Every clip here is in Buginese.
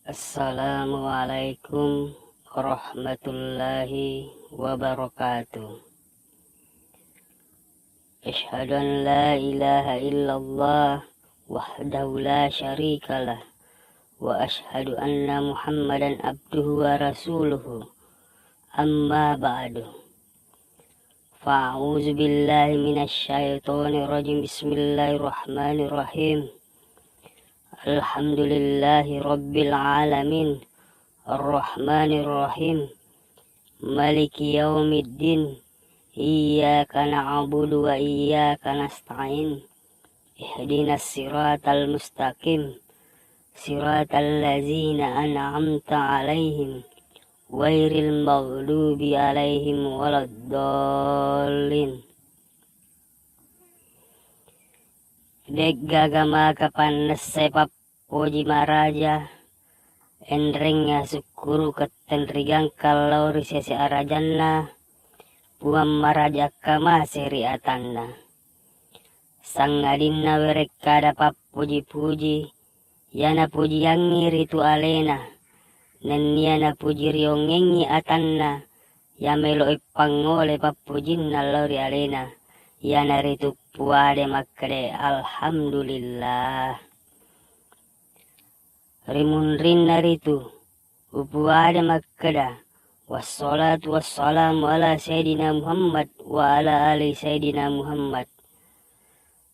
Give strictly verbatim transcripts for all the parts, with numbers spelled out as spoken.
Assalamualaikum warahmatullahi wabarakatuh. Asyhadu an la ilaha illallah wahdahu la syarikalah, wa asyhadu anna Muhammadan abduhu wa rasuluhu. Amma ba'du. Fa'uzu billahi minasy syaithanir rajim. Bismillahirrahmanirrahim. Alhamdulillahi rabbil alamin. Arrahmanirrahim. Maliki yaumiddin. Iyyaka na'budu wa iyyaka nasta'in. Ihdinas siratal mustaqim. Siratal ladzina an'amta 'alaihim ghairil maghdubi 'alaihim waladdallin. De'gaga maka pannessai pappoji maraja, enrengnga sukkuruketteng rigangkang lao ri sese arajanna, Puang maraja kamase ri atanna. Sangadinna werekkada pappuji-puji, iya napujiangngi ritu alena, nennia napuji riongengngi atanna, iya melo'i pangngole pappujinna lao ri alena, iyanaritu puade makkedae, "Alhamdulillah." Ri munrinna ritu, upuade makkeda, "Wassalatu wassalamu ala Sayyidina Muhammad wa ala ali Sayyidina Muhammad."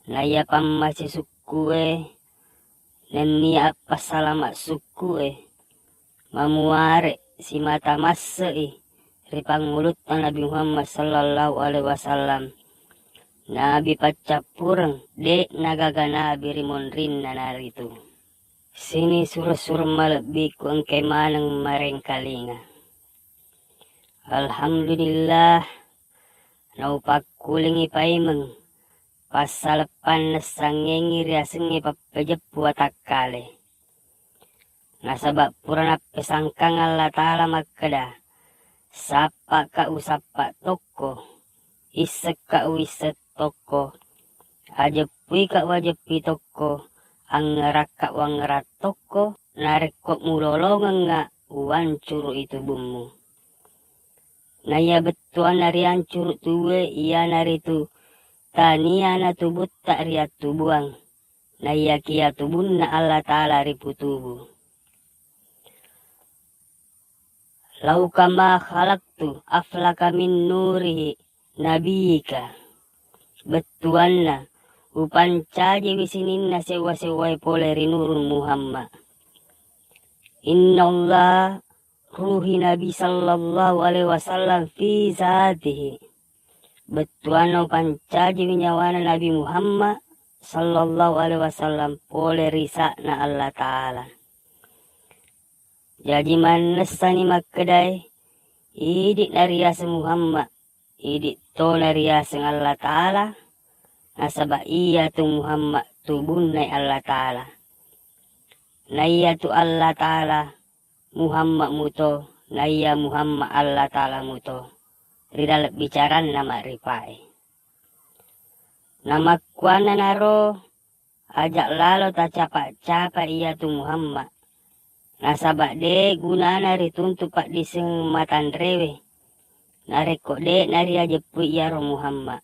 Naiya pammase sukkue, nennia appassalama sukkue, mamuare simata masse'i ri pangulutta Nabi Muhammad sallallahu alaihi wasallam. Nabi paccappureng, de'na gaga nabi ri monrinna naritu. Sini sureng-sureng malebbiku engkai maneng marengkalinga. Alhamdulillah, naupakkulingi paimeng passaleppanna sangengngi riasengnge pappejeppu watakkale. Nasaba pura nappesangkang Allah Ta'ala makkeda, "Sappaka usappa tokko, issekka uissek tokko, ajeppuika uajeppui tokko, angerakka uangerak tokko, narekko mulolongengnga uancurui tubummu." Naiya bettuanna riancuru tubue iyanaritu tania natubutta riattubuang, naiyakiya tubunna Allah Ta'ala riputubu. "Lau kama khalaqtu aflaka min nurihi nabiyika." Bettuanna, upancajiwi sininna sewwa-sewwae pole ri nurung Muhammad. "Innallaha ruhi Nabi sallallahu alaihi wasallam fi zatihi." Bettuanna upancajiwi nyawana Nabi Muhammad sallallahu alaihi wasallam pole ri sa'na Allah Ta'ala. Jaji mannessani makkedae, idi'na riaseng Muhammad, idi' tona riaseng Allah Ta'ala, nasaba iyatu Muhammad tubunnai Allah Ta'ala. Naiyatu Allah Ta'ala Muhammad muto, naiya Muhammad Allah Ta'ala muto, ri laleng bicaranna ma'rifae. Namakkuanna naro, aja lalo tacapa-capa iyatu Muhammad, nasaba de gunana rituntu paddiseng matanrewe, narekko de nariajeppui iyaro Muhammad.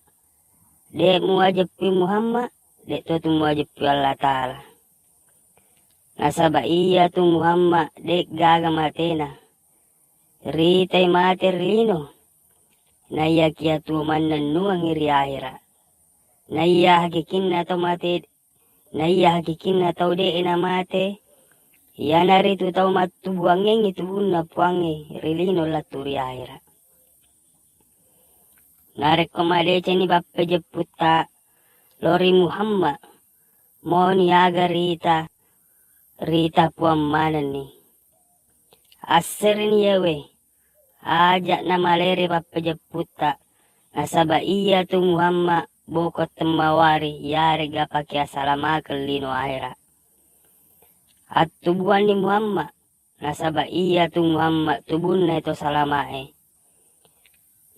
De muajeppui Muhammad, de totu muajeppui Allah Ta'ala. Nasaba iyatu Muhammad de gaga matena. Ritai mate ri lino. Naiyakiya tuo mannennungengngi ri ahera. Naiya hakikinna tau mate, naiya hakikinna tau de'e namate, iyanaritu tau mattubuangengngi tubunna Puangnge ri lino lettu ri ahera. Narekko madeceni pappejepputta lao ri Muhammad, moni aga rita, rita Puang manenni. Assereni yewe, aja namalere pappejepputta, nasaba iyatu Muhammad boko temmawari yarega pake asalamakeng lino ahera. Attubuanni Muhammad, nasaba iyatu Muhammad tubunna to salamae.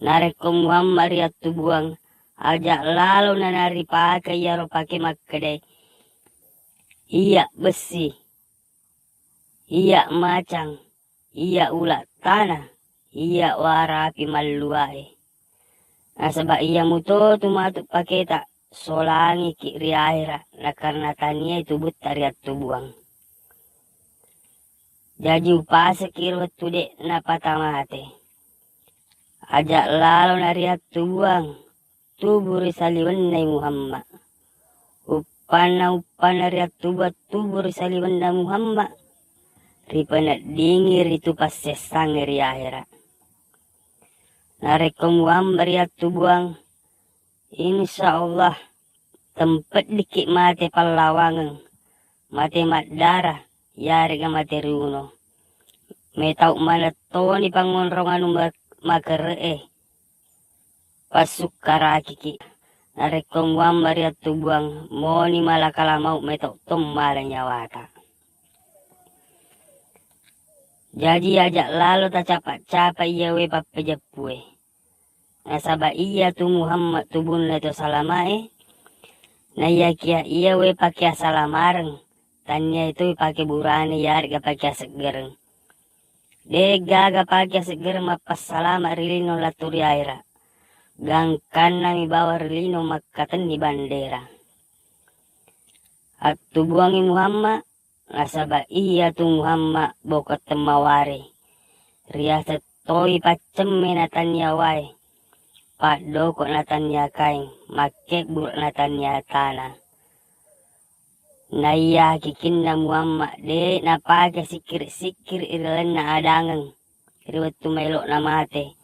Narekko Muhammad riattubuang, aja lalo nanaripake iyaro pake makkedai, "Iya bessi, iya macang, iya ula tana, iya warapi malluae. Nasaba iya mutotu matu paketa solangiki ri ahera, nakarena taniai tubutta riattubuang. Jaji upaseki ri wettu de napatamate. Aja lalo nariattubuang, tubu ri saliwennai Muhammad. Uppanna-uppanna riattubuang tubu ri saliwenna Muhammad, ripeneddingi ritu passessangnge ri ahera. Narekko Muhammad riattubuang, insya Allah tempeddiki mate pallawangeng, mate maddara, yarega mate riuno. Metau manettoni pangonrong anu ma-, makere'e. Passukkarakiki. Narekko Muhammad riattubuang, moni malakala mau metau tong mala nyawata. Jaji aja lalo tacapa-capa iyawe pappejeppue. Nasaba iyatu Muhammad tubunna to salamae, naiyakia iyawe pake asalamareng, taniai toi pake burane yarega pake aseggereng. De'gaga pake aseggereng mappassalama ri lino lattu ri ahera. Gangkannami bawang ri lino makkatenni bandera. Attubuangngi Muhammad, nasaba iyatu Muhammad bokong temmawari. Riaseng toi paccemme natannia wae, paddoko natannia kaeng, makkebbu natannia tana. Naiya hakikinna Muhammad de napake sikkiri-sikkiri ri lalenna adangeng ri wettu maelo'na mate,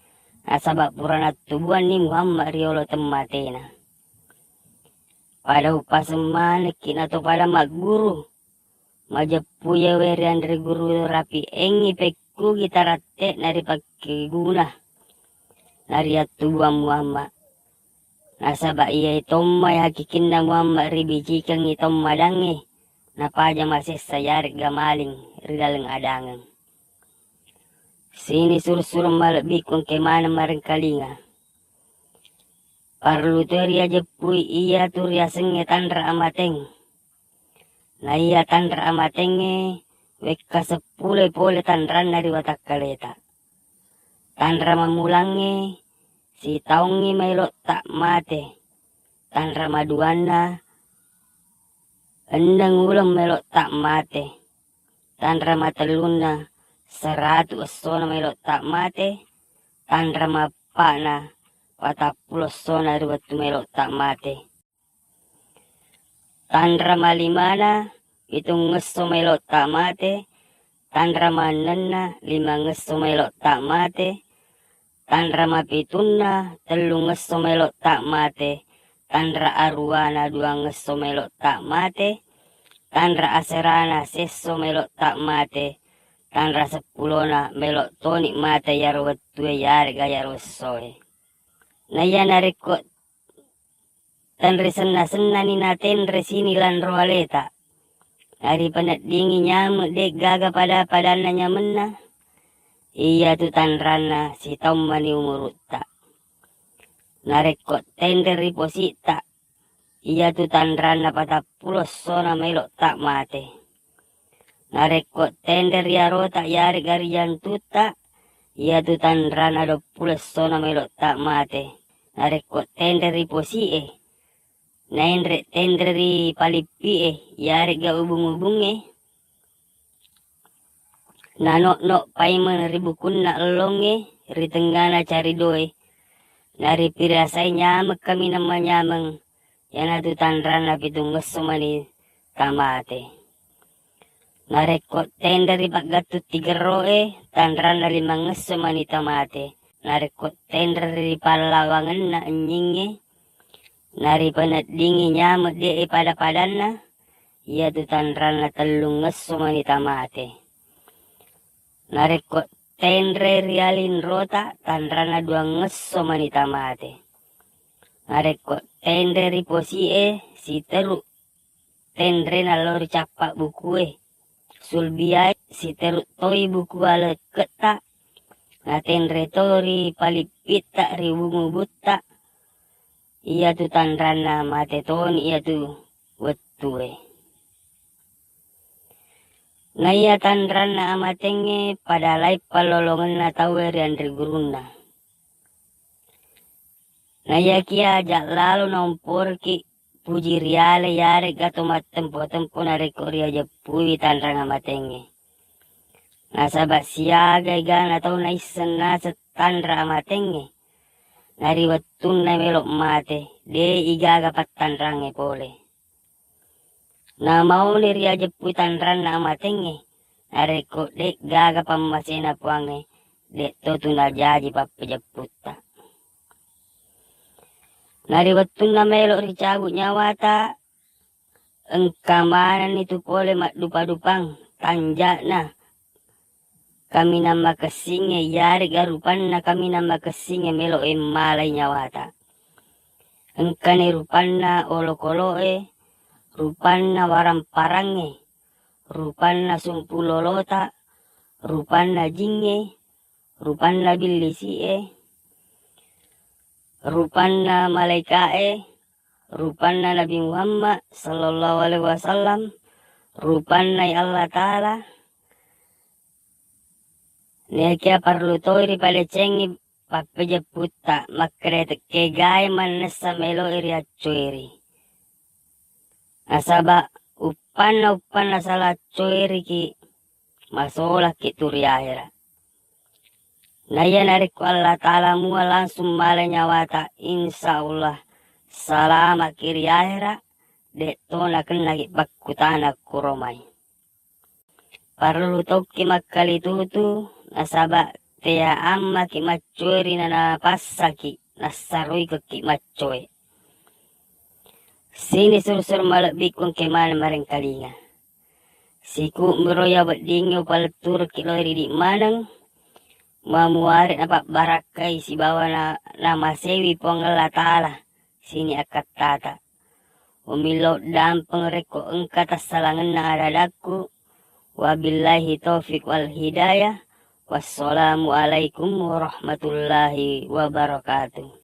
nasaba pura nattubuanni Muhammad riolo temmatena. Pada upaseng manekki nato pada magguru, majeppu iyawe rianre guru rapi engngi pekkugi taratte'na ripakkeguna nariattubuang Muhammad. Nasaba iyae tomma hakikinna Muhammad ribijikengngi tommadangnge, napaja masessa yarega maling ri laleng adangeng. Sini suru-suru malebbiku engke maneng marengkalinga. Parellu toi riajeppui iyatu riasengnge tanra amateng. Naiya tanra amatengnge wekka seppuloi pole tanranna ri watakkaleta. Tanra mammulangnge sitaungngi maelotta mate. Tanra maduanna enneng uleng maelotta mate. Tanra matellunna seratu essona maelotta mate. Tanra mappa'na patappulo essona ri wettu maelotta mate. Tanra malimana pitungngesso maelotta mate. Tanra mannenna limangngesso maelotta mate. Tanra mapitunna tellungngesso maelotta mate. Tanra aruwana duangngesso maelotta mate. Tanra aserana sesso maelotta mate. Tanra seppulona melo toni mate iyaro wettue yarega iyaro essoe. Naiya narekko tenre senna-sennani natenre sini lanro aleta, naripeneddingi nyameng de'gaga pada-padanna nyamenna, iyatu tanranna sitaung mani umurutta. Narekko tenre ri positta, iyatu tanranna patappulo essona maelotta mate. Narekko tenre ri arota yarega ri jantutta, iyatu tanranna duappulo essona maelotta mate. Narekko tenre ri posi'e, naenre tenre ri palippi'e yarega ubung-ubungnge, nano'no paimeng ri bukunna ellongnge ri tengngana caridoe, naripirasai nyameng kaminang manyameng, iyanatu tanranna pitungngesso mani tamate. Narekko tenre ri paggattung tigerro'e, tanranna limangngesso mani tamate. Narekko tenre ri pallawangenna ennyingnge, naripeneddingi nyameng de'e pada-padanna, iyatu tanranna tellungngesso mani tamate. Narekko tenre ri alinrota, tanranna duangngesso mani tamate. Narekko tenre ri posi'e, siteru tenrena lao ri cappa bukue. Sulbiae siteru toi buku alekketta, natenre to ri palippitta ri ubung-ubutta, iyatu tanranna mate toni iyatu wettue. Naiya tanranna amatengnge pada laing pallolongenna tauwe ri anre gurunna. Naiyakiya aja lalo naomporeki puji riale yarega to mattempo-tempo narekko riajeppui tanrang amatengnge. Nasaba siaga egana tau naisseng naseng tanra amatengnge, nari wettunna melo mate, de igaga pattanrangnge pole. Namauni riajeppui tanranna amatengnge, narekko de gaga pammasena Puangnge, de to tu najaji pappejepputta. Nari wettunna melo ricabu nyawata, engka manenni tu pole maddupa-dupang tanja'na kaminang makessingnge, yarega rupanna kaminang makessingnge melo e malai nyawata. Engkani rupanna olokolo'e, rupanna waramparangnge, rupanna sumpulolota, rupanna jingnge, rupanna billisi'e, rupanna malaika'e, rupanna Nabi Muhammad sallallahu alaihi wasallam, rupanna Allah Ta'ala. Nekia parlu toi ripadecengi pappejepputta makkeda tekke gae mannessa melo riaccoeri. Nasaba uppanna-uppanna sala accoeriki, masolakki tu ri ahera. Naiya narekko Allah Ta'ala mua langsung mala nyawata, insya Allah salamaki ri ahera, de to nakennaki pakkutana kuromai. Parellu tokki makkalitutu, nasaba tea ammaki maccoeri nanapassaki nassaroikekki maccoe. Sini suru-suru malebbiku engke maneng marengkalinga. Siku'miro ya weddingnge upaletturukki lao ridi maneng, mamuare napabbarakkai sibawa na-, namasewi Puang Allah Ta'ala sini akkattata. Umillau dampeng rekko engka tassalangenna ada-adakku. Wabillahi taufiq wal hidayah. Wassalamualaikum warahmatullahi wabarakatuh.